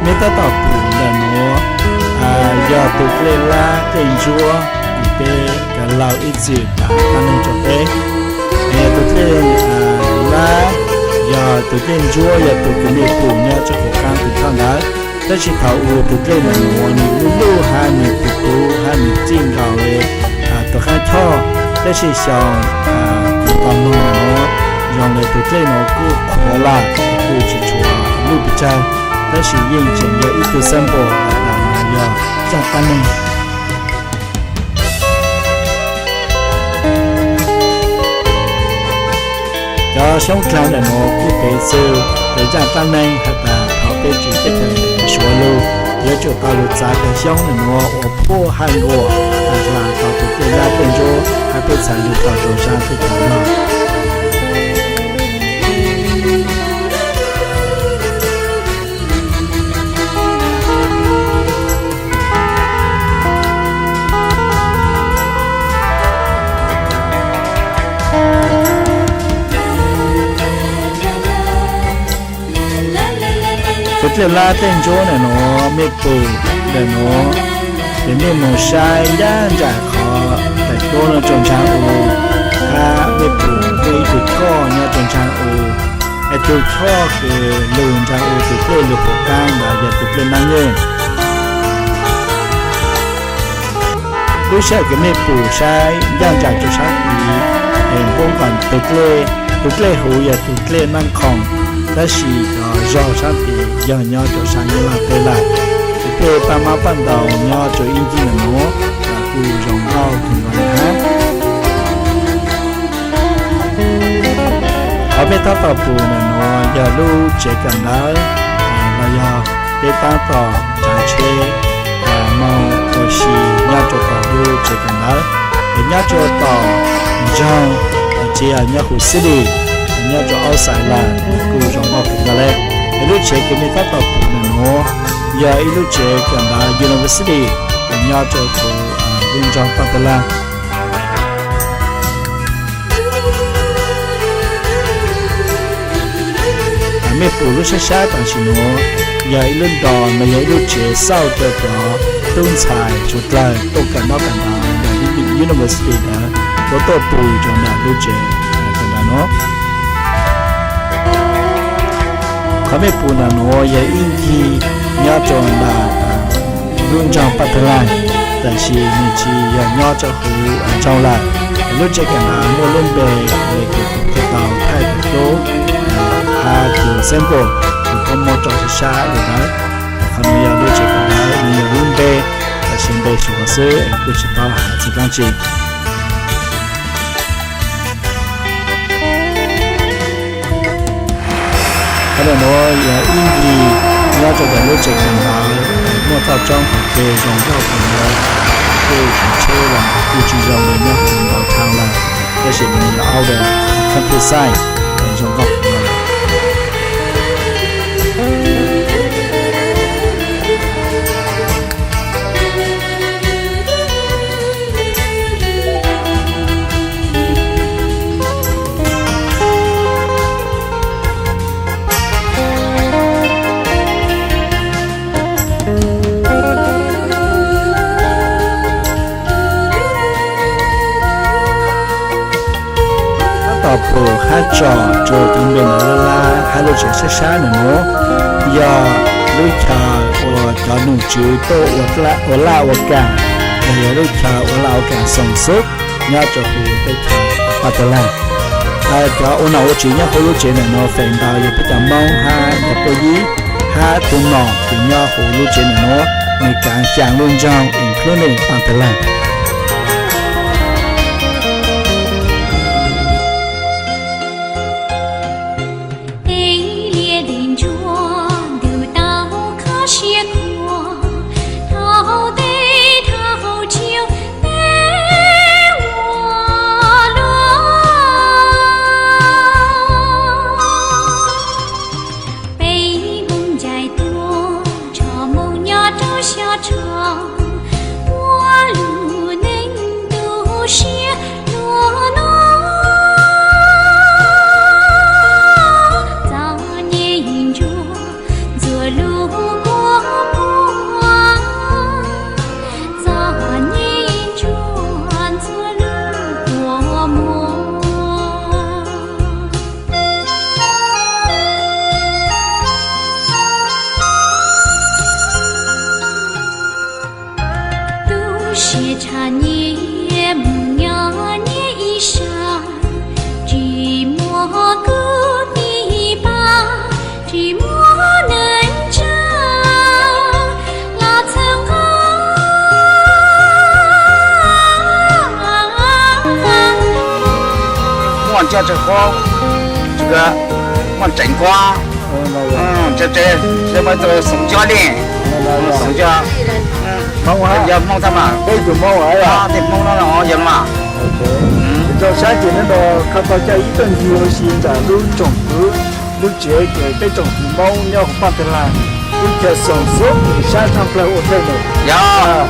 Mej tab tom pum ntawm nuav yog tus dlej lab dlej ntsuab uas peb kav laug ib txwm tas qab neeg rua peb. Yog tus dlej lab, yog tus dlej ntsuab yog tus kws mej pum nyob rua huv qaab tus choj ntawd. Tab sis thaum ub tus dlej ntawm nuav nwg lub lub hab nwg puv puv hab nwg txij nkaus le tus qaab choj. Tab sis xyoo kuv tau noog nuav, zoo le tus dlej nuav kuj qhuav lawm, kuj tsis tshuav lub pes tsawg, tab sis yeej tseem yog ib tug sample has tas nuav yog zaaj qab neeg. Cov xyoob dlaag ntawm nuav kuj tev txug cov zaaj qab neeg has tas thaum peb tseem teb chaws Suav lug, yuav tsum tau lug txav cov xyoob ntawm nuav ua phuaj hab nkuaj has tas tau tus dlej lab dlej ntsuab hab peb txhad lug tau rua sab teb chaws Nplog. Tus dlej lab dlej ntsuab ntawm nuav mej pum ntawm nuav, ces mej moog saib ncaj nraim qhov daim duab nyob rua ntsaa u, hab mej pum muaj ib tug choj nyob rua ntsaa u. Es tug choj kws lug ntsaa u tus dlej lug huv qaab ntawd yog tus dlej naab nyej. Lub sij hawm kws mej pum saib ncaj nraim rua sab tid, es npuab nkaus tus dlej, tus dlej huv yog tus dlej naab qhoom, tab sis cov zog sab tid yog nyob rua sab Nyab Laj teb lawm. Tus dlej paj mab paj ntaus nyob rua ib ncig ntawm nuav los kuj zoo nkauj kawg nkaus li hab. Qhov peb tab tom pum ntawm nuav yog lub tsev kawm ntawv, los yog peb tab tom tsav tsheb moog ua si nyob rua tom lub tsev kawm ntawv. Es nyob rua tom nroog, tsis yog nyob huv city, nyob rua outside lawm kuj zoo nkauj kawg nkaus le. Es lub tsev kws mej tab tom pum ntawm nuav yog ib lub tsev kawm ntawv university kws nyob rua huv lub nroog Paj Tag Laag. Mej pum lub sab sab tam sim nuav yog ib lub nroog, los yog ib lub tsev xauj rua cov tub ntxhais suav dlawg tuaj kawm ntaub kawm ntawv ntawm university ntawd, tuaj pum rua ntawm lub tsev kawm ntawv nuav. Qhov mej pum ntawm nuav yog ib ncig nyob rua ntawm lub nroog Paj Tag Laag, tab sis nws tsis yog nyob rua huv nroog lawm. Lub tsev kawm ntawv muaj lub npe le kws kuv tau thaij tus tub hab tus xeeb npum, kuv muab tso sab sab le ntawd. Qhov nuav yog lub tsev kawm ntawv, nws yog lub npe, tab sis npe suav xwb es kuj tsis paub has txug dlaab tsi. Qhov ntawm nuav yog ib ncig nyob rua ntawm lub tsev kawm ntawv, muaj toj roob hauv pes zoo nkauj kawg nkaus, kuj tsav tsheb los kuj tsis zoo le nyob huv downtown lawm, tab sis nws yog out the countryside, zoo nkauj kawg nkaus. Tab tom pum hab tsom rua cov npe ntawd laj laj hab lub tsev sab sab ntawm nuav, yog lub chaw uas cov nom tswv tuaj ua laj ua kaam, los yog lub chaw ua laj ua kaam xoom xub nyob rua huv teb chaws Paj Tag Laag. Cov ua nom ua tswv nyob huv lub tsev ntawm nuav feem ntau yog peb cov Moob hab cov Puj Yib, hab tus nom kws nyob huv lub tsev ntawm nuav nws kaav xyaa lub nroog including Paj Tag Laag. Tej liaj tej ntsuab ntuj tau kho siab khuam, thaum tej thaum tsiaj tej ua luaj. Peb Hmoob ncaim tuaj tso moo nyob rau xyov tso, muaj lub neej tu siab luag nuav. Txom nyem ntsuag ntxuav lub kua Tshaj nyiaj mus nyob nyiaj ib sab, tsis muaj kub tib pab, tsis muaj neeg tsa los txhawb nqa. Muaj nco tsis qhuab, muaj tseem qhuab, tseem muaj tus xoom nco li, xoom nco. Yog Hmoob tab mas, tej Hmoob no yog mas. Rau sab ces neb no kho tau coj ib tug ncig ua si nram lub tsoom kwv, lub tsev ces peb tsoom kwv Hmoob nyob hauv Paj Tag Laj, lub chaw xoom xub sab tshaj plaws ua ntej ntawd. Yog.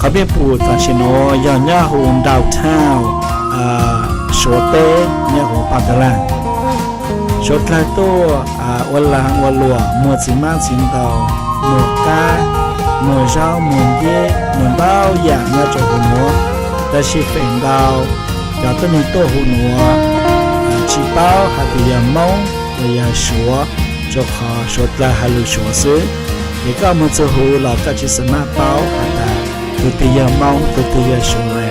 Qhov peb pum tam sim nuav yog nyob huv downtown Suav teb nyob huv Paj Tag Laj. Suav dlawg tuaj ua laag ua luam, muag txiv hmab txiv ntoo, muag qab, muag zaub, muag nceb, muag ntau yam nyob rau huv nuav. Tab sis feem ntau cov tuab neeg tuaj huv nuav tsis paub hais tias yog Moob los yog Suav, rau qhov Suav dlawg hais lus Suav xwb. Ces koj moog txug huv los koj tsis xav maj paub has tas tug twg yog Moob, tug twg yog Suav le.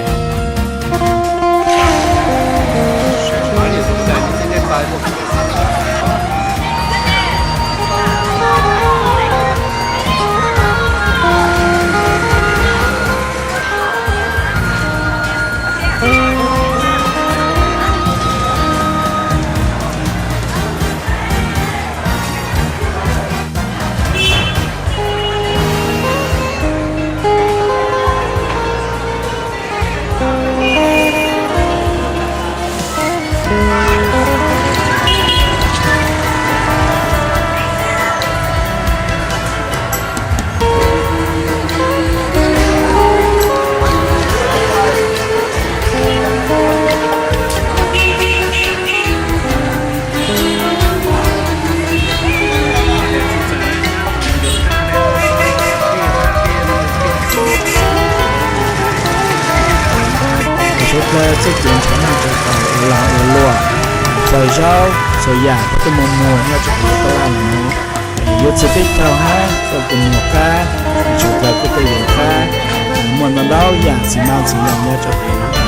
Suav dlawg txuj kev ntshaw naj ntshaw taus ua lag ua luam, txhua zaub txhua yam puab tuaj muag muag nyob rau huv Paj Tag Laj nuav. Yuav txhua teb chaws hab tuaj kuj muag qab, Suav dlawg kuj tuaj yuav qab, muaj ntau ntau yam txiv hmab txiv ntoo nyob rau huv.